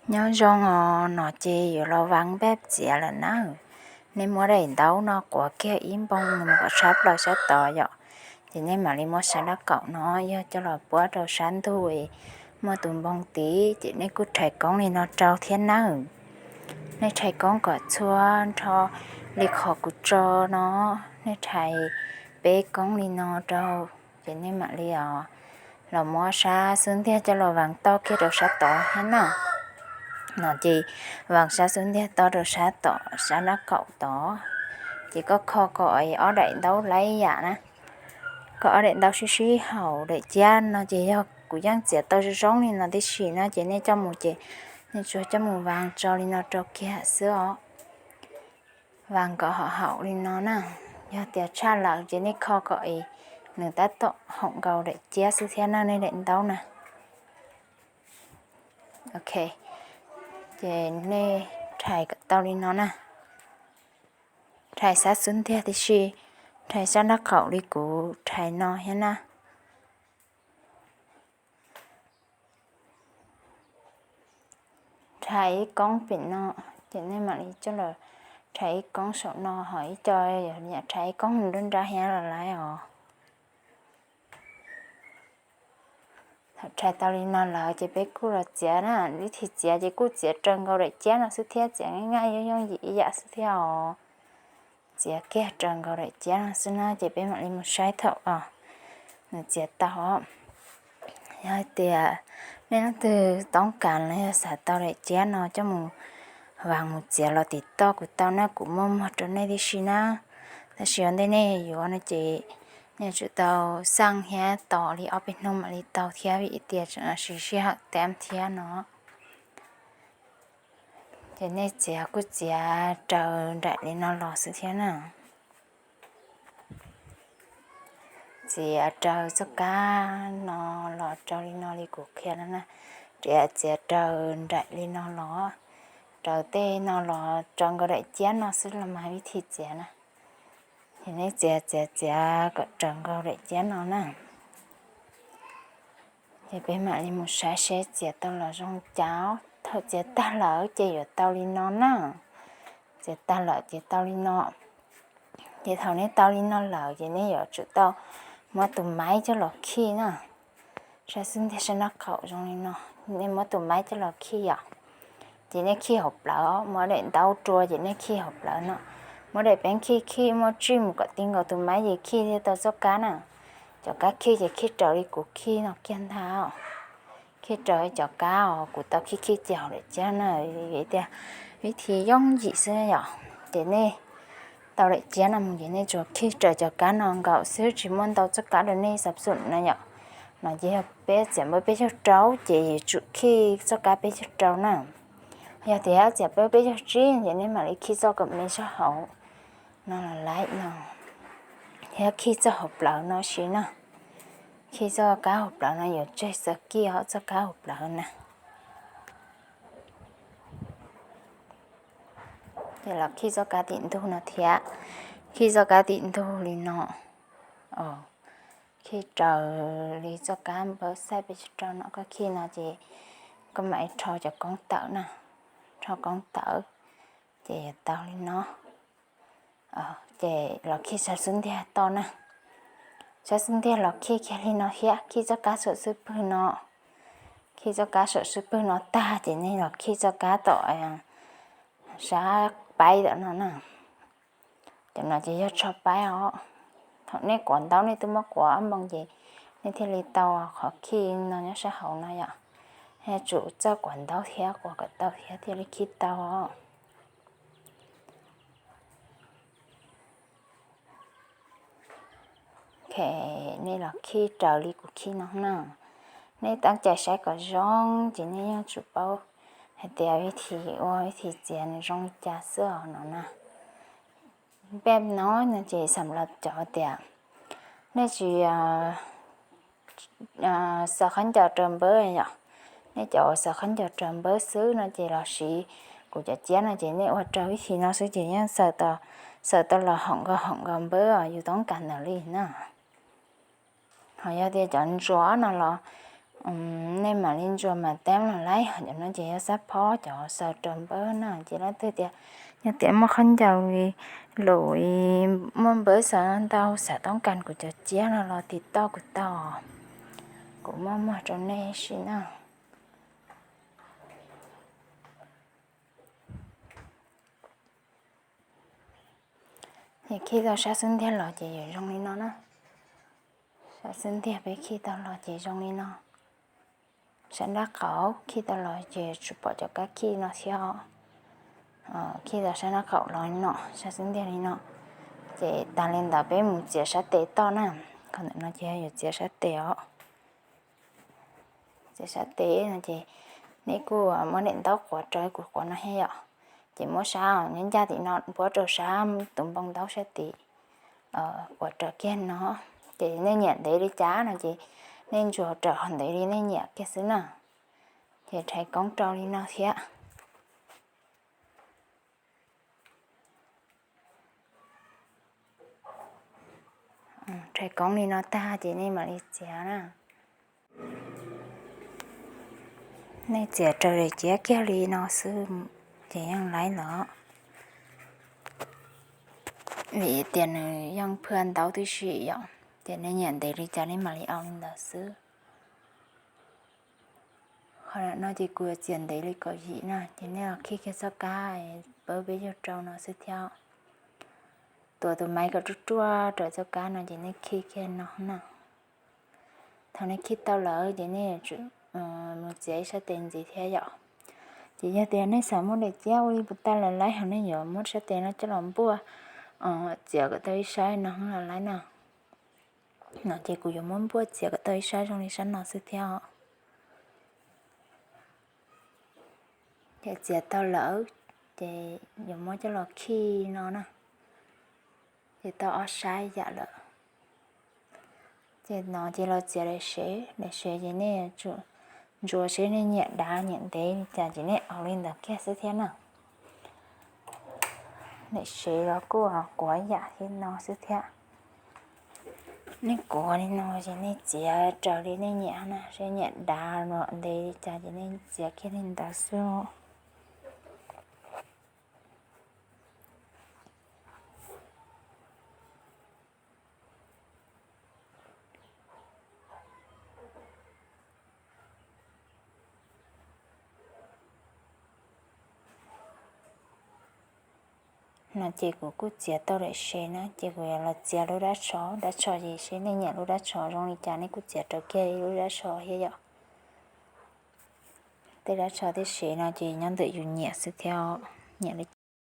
Nyob zoo os, no ces yuav los vas npaj txiav lawm na. Nej muab daim ntaub no quav kiag ib npoo mus kom sab plaws sab tod yom. Ces nej mam li muab sab dab qaum no yog coj los puab rau sab ntug, muaj tus npoo tid ces nej kuj rhais koob li no rau thiab nawb. Nej rhais koob kom txhua nrho li qhov kuv tso no, nej rhais peb koob li no rau, ces nej mam li os los muab sab xub ntiag coj los vas toj kiag rau sab tod thiab na. No ces vas sab xub ntiag toj rau sab tom sab dab qaum tod, ces koj kho kom ob daim ntaub laib yam na, kom ob daim ntaub sib sib haum daim ciab no ces yog kuv yeej txiav tau zoo zoo li no tib si na ces nej coj mus ces nej tsuas coj mus vas tso li no rau kiag xwb os. Vas kom haum haum li no na. Yog tias tshaj lawm ces nej kho kom nws tab tom haum nkaus daim ciab xwb thiab na, nej daim ntaub na. Ok, ces nej rhais kom tau li no na. Rhais sab xub ntiag tib si, rhais sab dab qaum li kuv rhais no thiab na. Rhais ib koob pem no, ces nej mam li coj los rhais ib koob saum no, ho ib co yog rhais ib koob nruab nrab thiab los lawm os. Thaum rhais tau li no lawm ces peb kuj los txiav na, vib thim txiav ces kuj txiav raws nkaus daim ciab no xwb thiab, txiav nyaj yooj yooj yim ib yam xwb thiab os. Txiav kiag raws nkaus daim ciab no xwb na, ces peb mam li mus saib thaum os nws txiav tau os. Yog hais tias nej leej twg toob kas los yog xav tau daim ciab no coj mus vas mus txiav los tim toj kuv tau na, kuv muaj muag rau nej tib si na. Tab sis ua ntej nej yuav no ces nej tsum tau xaj thiab tos li ob peb hnub mam li tau thiab vim tias siv sij hawm teb thiab no. Ces nej txiav kuj txiav raws nraim li no los xwb thiab na. Txiav raws txoj kab no los rau li no li kuv qhia no na. Txiav, txiav raws nraim li no los, raws tej no los raws nkaus daim ciab no xwb los mas vib thim txiav na. Ces nej txiav txiav txiav kom raws nkaus daim ciab no na. Ces peb mam li mus saib seb txiav tau los zoo cas. Thaum txiav tag lawm ces yuav tau li no na. Txiav tag lawm ces tau li no. Ces thaum nej tau li no lawm ces nej yuav tsum tau muab tus maib coj los khij na. Sab xub ntiag sab nraub qaum zoo li no, nej muab tus maib coj los khij yom. Ces nej khij hauv plawv, muab daim ntaub rua ces nej khij hauv plawv no. Muab daim peeb khij khij muab tsij mus kom ti nkaus tus maib ces khij thiaj tau txoj kab na. Cov kab khij ces khij raws li kuv khij no kiag ntag. Khij raws cov kab os, kuv tau khij khij ces hauv daim ciab na, vim tias vib thim yooj yim xwb yom. Ces nej tau daim ciab no mus ces nej tsuas khij raws cov kab no nkaus xwb, tsis muaj ntau txoj kab rau nej xav xum na yom. No ces yog peb txiav npawb peb caug rau ces yuav tsum khij txoj kab peb caug rau na. Yog tias txiav npawb peb caug tsib ces nej mam li khij txoj kom me sab hauv no los lawm no, thiab khij txoj hauv plawv no si na. Khij txoj kab hauv plawv no yuav tseg xav kij hauv txoj kab hauv plawv na. Ces los khij txoj kab tim ntug no thiab, khij txoj kab tim ntug li no. Khij raws li txoj kab npawb xaij peb caug rau no koj khij no ces koj mam li rho cov koob tawm na, rho koob tawm ces yuav tau li no. Ces los khij sab xub ntiag toj na, sab xub ntiag los khij kiag li no thiab, khij txoj kab saum xub pwg no, khij txoj kab saum xub pwg no tag ces nej los khij txoj kab tom sab paib tom no na. Cov no ces yog tsho paib os. Thaum nej quav ntaub nej twb muab quav ob npoo ces nej thiaj li tau qhov khij no nyob sab hauv no yom. Nej tsum txawj quav ntaub thiab quav kom tau thiab thiaj li khij tau os. Nej los khij raws li kuv khij no na. Nej teeb cai saib kom zoo ces nej yeej tsum paub hais tias vib thim ua vib thim txiav nws zoo li cas xwb os no na. Npej no no ces xam los cov tias nej tsis xaws khaub ncaws raws npawb yom. Nej cov uas xaws khaub ncaws raws npawb xwb no ces los siv kuv cov ciab no ces nej ua raws vib thim no xwb ces yeej xaws tau los haum nkaus haum nkaus npawb yus toob kas ntawd li na. Ho yog tias cov ntsuas no los Nej mam li ntsuas mas teeb los laib. Cov no ces yog xab phob cov xaws rau npawb na. Ces leej twg tias yog tias muaj khaub ncaws lus muaj npawb xaws ntau xav toob kas kuv cov ciab no los tim toj kuv tau, kuv muaj muag rau nej sim na. Ces khij tau sab xub ntiag los ces yuav zoo li no na. Sab xub ntiag peb khij tau los ces zoo li no. Sab nrab qaum khij tau los ces tsuas pom cov kab khij no thiab. Khij tau sab nrab qaum los li no, sab xub ntiag li no. Ces tas li ntawd peb mus txiav sab tes toj na. Qhov ntawm no ces yuav txiav sab tes os. Txiav sab tes no ces nej kuj muab daim ntaub quav raws kuv quav no thiab yom. Ces muab sab nyob ncaj tim no npuab rau sab tus npoo ntaub sab tid, quav raws kiag no. Ces nej nyiam ntev li cas no ces nej ntsuas raws ntev li nej nyiam kiag xwb na. Ces rhais koob rau li no thiab. Rhais koob li no tag ces nej mam li txiav na. Nej txiav raws daim ciab kiag li no xwb ces yeej laib lawm. Vim tias nws yeej phaj ntaub tib si yom, ces nej nyiam ntev li cas nej mam li au li ntawd xwb. Qhov no ces kuv yuav txiav ntev li kaum yim na, ces nej los khij kiag txoj kab pab peb caug rau no xwb thiab. Tuav tus maiv kom ruaj ruaj rau txoj kab no ces nej khij kiag no na. Thaum nej khij tau lawm ces nej mus txiav ib sab tes ntxiv thiab yom. Ces yog tias nej xav muab daim ciab ua li puas tag los laib, ho nej yuav muab sab tes no coj los npuaj txiav kom tau ib sab no los laib na. No ces kuv yuav muab npuaj txiav kom tau ib sab zoo li sab no xwb thiab os. Ces txiav tau lawm ces yuav muab coj los khij no na. Ces tau ob sab yam lawm. Ces no ces los txiav daim sev, daim sev ces nej ntsuas seb nej nyiam dav nyiam ntev li cas ces nej au li ntawd kiag xwb thiab na. Daim sev los kuj kuav yam li no xwb thiab. Nej kuav li no ces nej txiav raws li nej nyiam na, seb nyiam dav los ntev li cas ces nej txiav kiag li ntawd xwb. No ces kuv kuj txiav tau daim sev na, ces kuv yuav los txiav lub dab tsho, dab tsho ces seb nej nyiam lub dab tsho zoo li cas nej kuj txiav raws kiag lub dab tsho thiab yom. Tej dab tsho tej sev no ces nyob ntawm yus nyiam xwb thiab, nyiam li